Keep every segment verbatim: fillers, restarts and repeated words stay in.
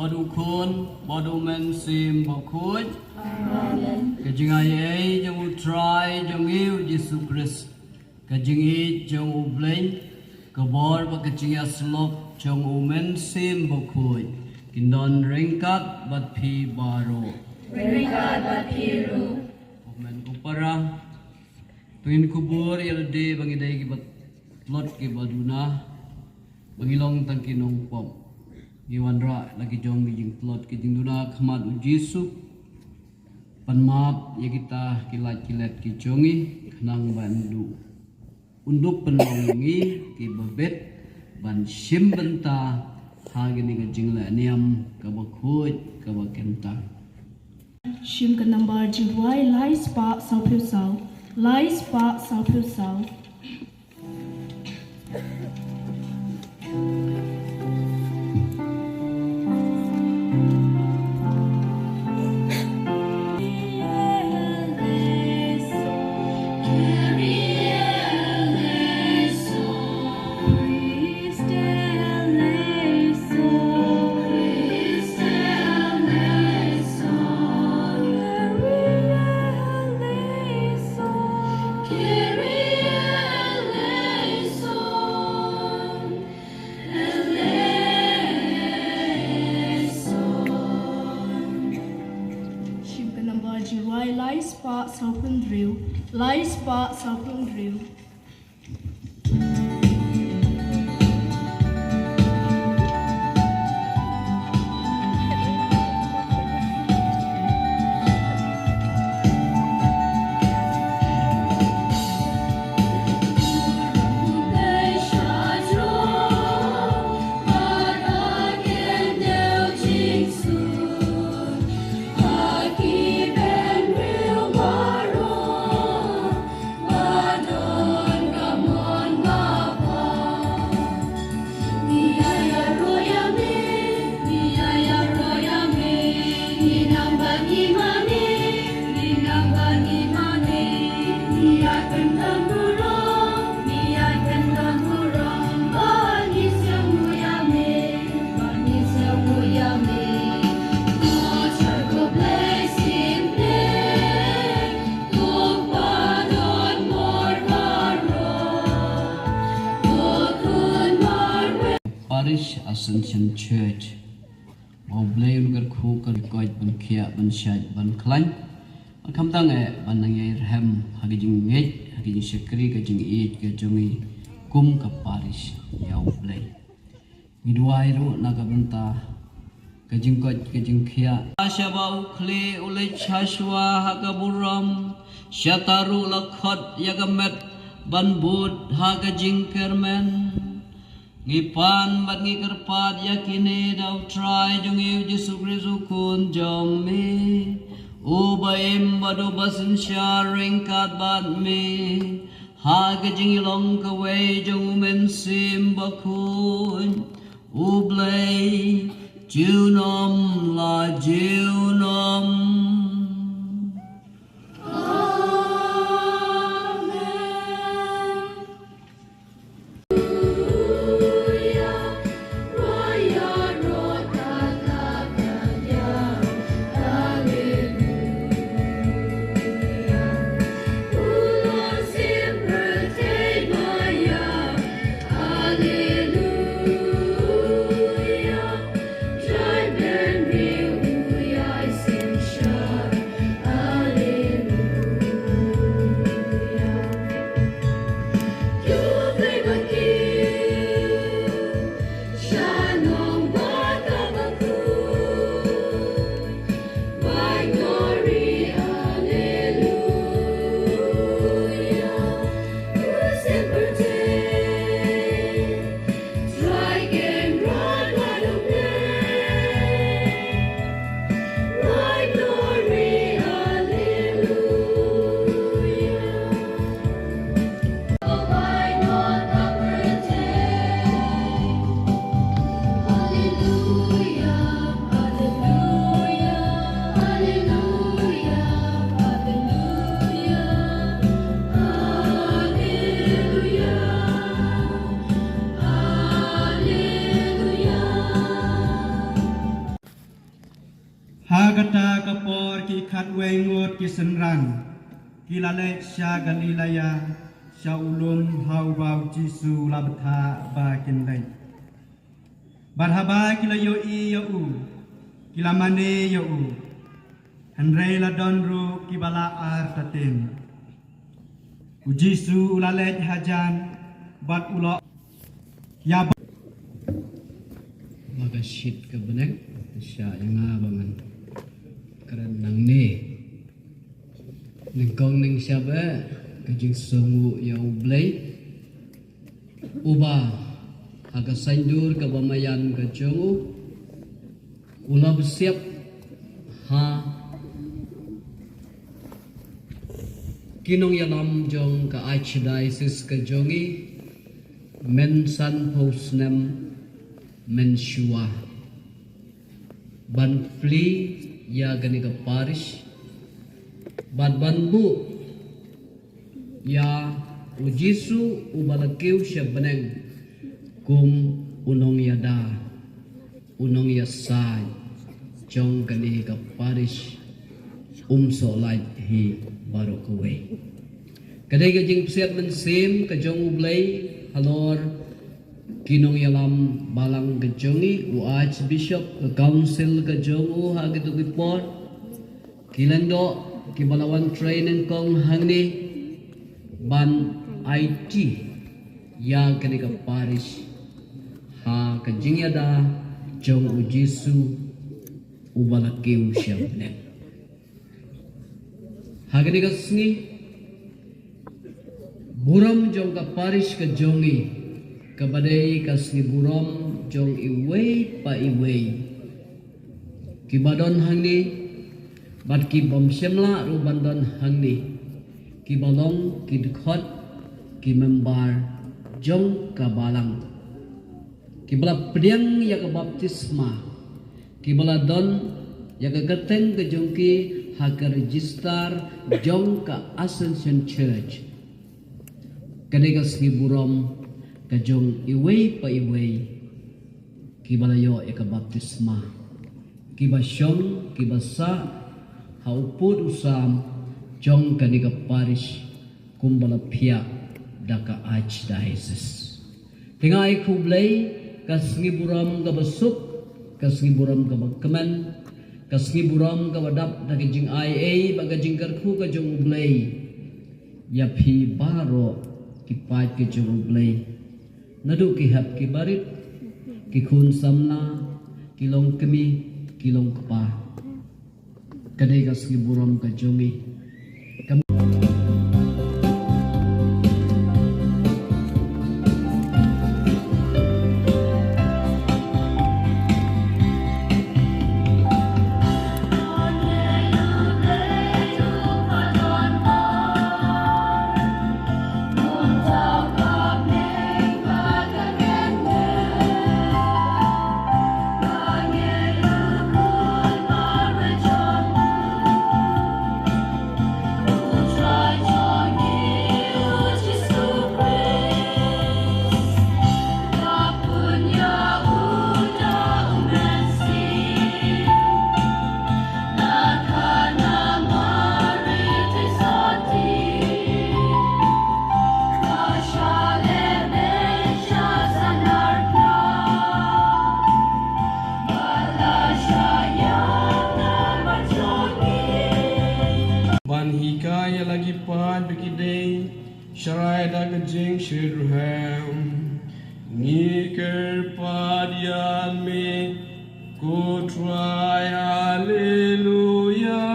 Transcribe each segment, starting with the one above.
Bad u Khun, bad u Mynsiem Bakhuid. Amen. Ka jingaiei jong u Trai jong ngi u Jisu Khrist, ka jingïeit jong u Blei, ka bor bad ka jingïasyllok jong u Mynsiem Bakhuid, kin don ryngkat bad phi baroh. Ryngkat bad phi ruh. Amen. Ko para, to ngin kubur ïa lade ba ngi dei kiba tlot kiba duna, ba ngi long tang ki nongpop. Ngi wanrah la ki jong ki jingtlot ki jingduna ha khmat u Jisu, ban map ïa kita ki lait ki let ki jong ngi, khnang ba un duh, un duh pynlong ïa ngi kiba bit ban shim bynta ha kane ka jingleh niam kaba khuid kaba kyntang. Shim ka nambar jingrwai lai spah sawphew saw, lai spah sawphew saw. Shim ka nambar jingrwai lai spah sawphew hynriew, lai spah sawphew hynriew. Parish Assumption Church. Ba U Blei un kyrkhu kyrkoit ban khiah ban shait ban khlaiñ, ban khamtang eh ban nang ïai rhem ha ka jingngeit, ha ka jingshakri, ka jingïeit ka jong ngi kum ka parish ïa U Blei. Ngi duwai ruh na ka bynta ka jingkoit ka jingkhiah. Shaba u khlieh u leit shashuwa ha ka burom, shata ruh la khot ïa ka met ban bud ha ka jingkyrmen. Ngi pan bad ngi kyrpad ïa kine da U Trai jong ngi U Jisu Khrist U Khun jong me, uba im bad uba synshar ryngkat bad me, ha ka jinglong kawei jong U Mynsiem Bakhuid, U Blei junom la junom. Amen. Ki khatwei ngut ki synran ki la leit sha Galilea, sha u lum ha uba u Jisu u la bthah ba kin leit. Bad haba ki la ïohi ïa u, ki la mane ïa u. Hynrei la don ruh kiba la artatien. U Jisu u la leit hajan bad u la ïa ba ka shit ka bnek sha ïa nga ba ngan kren nangne. Nyngkong nyngshap eh ka jingsngew ïa U Blei, uba ha ka saiñdur kaba maïan ka jong u, u la bsiap ha ki nongïalam jong ka Archdiocese ka jong i, mynsanphew snem mynshuwa, ban plie ïa kane ka parish bad ban buh ïa u Jisu uba la kiew sha bneng kum u nongïada, u nongïasaid jong kane ka parish Umsohlait hi baroh kawei. Ka dei ka jingpsiat mynsiem ka jong U Blei halor ki nongïalam balang ka jong i, u Archbishop, ka council ka jong u ha kito ki por. Ki lyngdoh kiba la wan trei nyngkong hangne ban aiti ïa kane ka parish ha ka jingïada jong u Jisu uba la kiew sha bneng. Ha kane ka sngi burom jong ka parish ka jong i, kaba dei ka sngi burom jong iwei pa iwei kiba don hangne, bad ki bym shym lah ruh ban don hangne, kiba long ki dkhot, ki member jong ka balang, kiba la pdiang ïa ka baptisma, kiba la don ïa ka kyrteng ka jong ki ha ka register jong ka Ascension Church. Ka dei ka sngi burom ka jong iwei pa iwei kiba la ïoh ïa ka baptisma, kiba shong, kiba sah ha u pud u sam jong kane ka parish kumba la phiah da ka Archdiocese. Te nga ai khublei, ka sngi burom kaba suk, ka sngi burom kaba kmen, ka sngi burom kaba dap da ka jingai ei bad ka jingkyrkhu ka jong U Blei ïa phi baroh ki paid ka jong U Blei, naduh ki hep ki barit, ki khun samla, ki longkmie, ki longkpa. Ka dei ka sngi burom ka jong i. Ka Ban hikai ïa la ki paid ba ki dei sharai da ka jingshitrhem. Ngi kyrpad ïa me ko Trai, haleluya.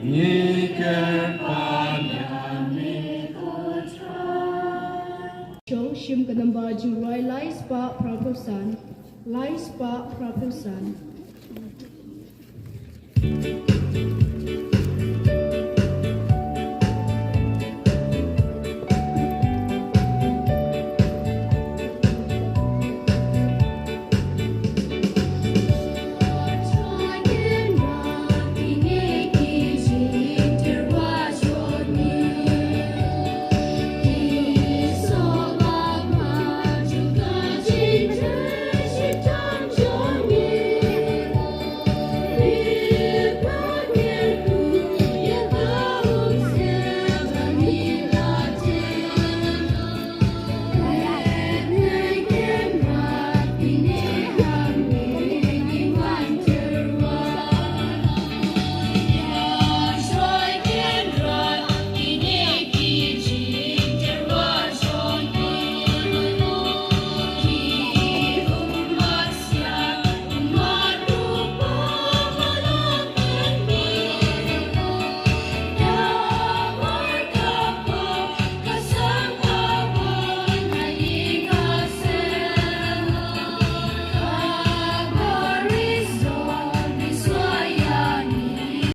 Ngi kyrpad ïa me ko Trai. Shong shim ka namba jingrwai lai spah phra phew san, lai spah phra phew san.